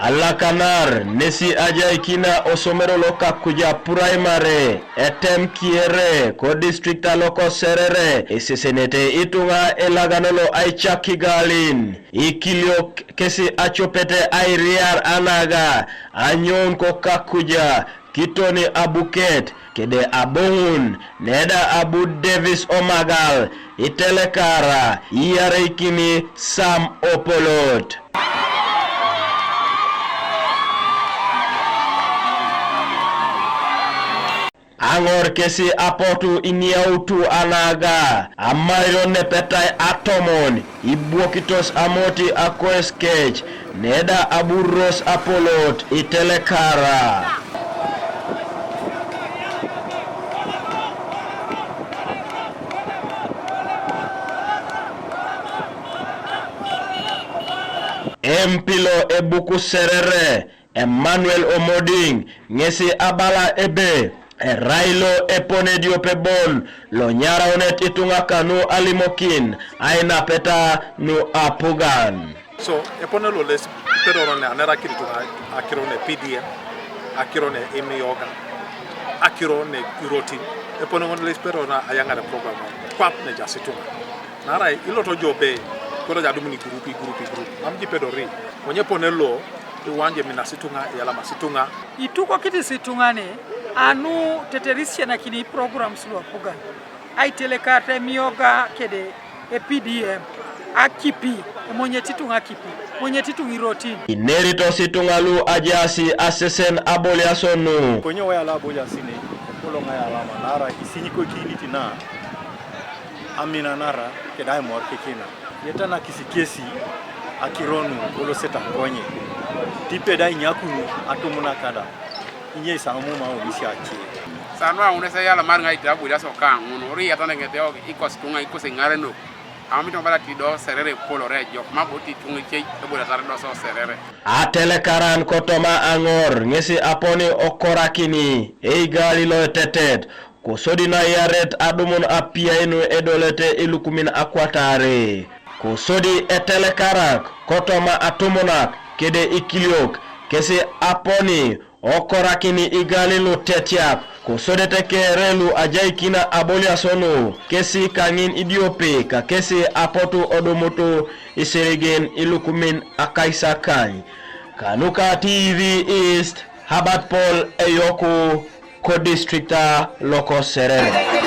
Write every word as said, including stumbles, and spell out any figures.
Alakanar nesi ajaikina osomero lo Kakuja Primary etem kiyere ko district aloko Serere, esesenete ituŋa elagano lo aicak igalin, ikiliok kesi acopete airiar anaga anyoun ko Kakuja, Kitoni Abuket, kede aboŋun, neda abu Davis Omagal, itelekara, iyareikini Sam Opolot. Aŋor kesi apotu iniautu anaga, amairo nepetai atomon, ibwokitos amoti akoes kec, neda aburros Apolot itelekara. Empilo ebuku Serere, Emmanuel Omoding, ŋesi abala ebe, erai lo epone ediope bon, lo nyaraunet ituŋa kanu alimokin, ainapeta nu apugan. So, epone lo les pedoro ne anera kiritu akiro ne P D M, akiro ne Emyooga, akiro ne Irotin, epone ŋon les pedoro na ayaŋare program kwap ne jas ituŋa. Naarai iloto jo be, kodo ja dumuni gurupi, gurupi, gurupi. Mam jipedori, konye pone lo, iwanje minasi ituŋa, iyalama ituŋa. Ituko kitis ituŋa ne, anu teteris sienakini programs lu apugan. Aitelekarte Emyooga kede e P D M, akipi, emonyet ituŋa akipi, emonyet ituŋa Irotin. Ineritos ituŋa lu ajaasi asesen aboliaso nu. Konye waya lo aboliasi ne, ekoloŋ ayalama, naarai isinyikokinit na, aminanara, keda aimor kekena. Yetanakis kesi akiro nu koloseta konye, tipeda inyakunu atumuna kada, inye isaŋamuma aunisi ace. Sanu aunes eyalamar ŋai te aboliaso kaŋun, ori iyatanakinet ikosi ituŋa, ikosi iŋarenok, amamit ŋo bala tido Serere epolore ejok, mabo tituŋa ice eboliatar do so Serere. Atelekaran kotoma aŋor, ŋesi aponi okorakini, eigali lo etetet, kosodi naiyaret adumun apiai nu edolete ilukumin akwatare. Kosodi etelekarak kotoma atumunak kede ikiliok, kesi aponi okorakini igalin lutetiak, kosodete kere lu ajaikina aboliaso nu, kesi kaŋin idiope ka kesi apotu odumutu isirigen ilukumin akaisakany. Kanuka T V East, Herbert Paul Eyoku, kodistrikta loko Serere.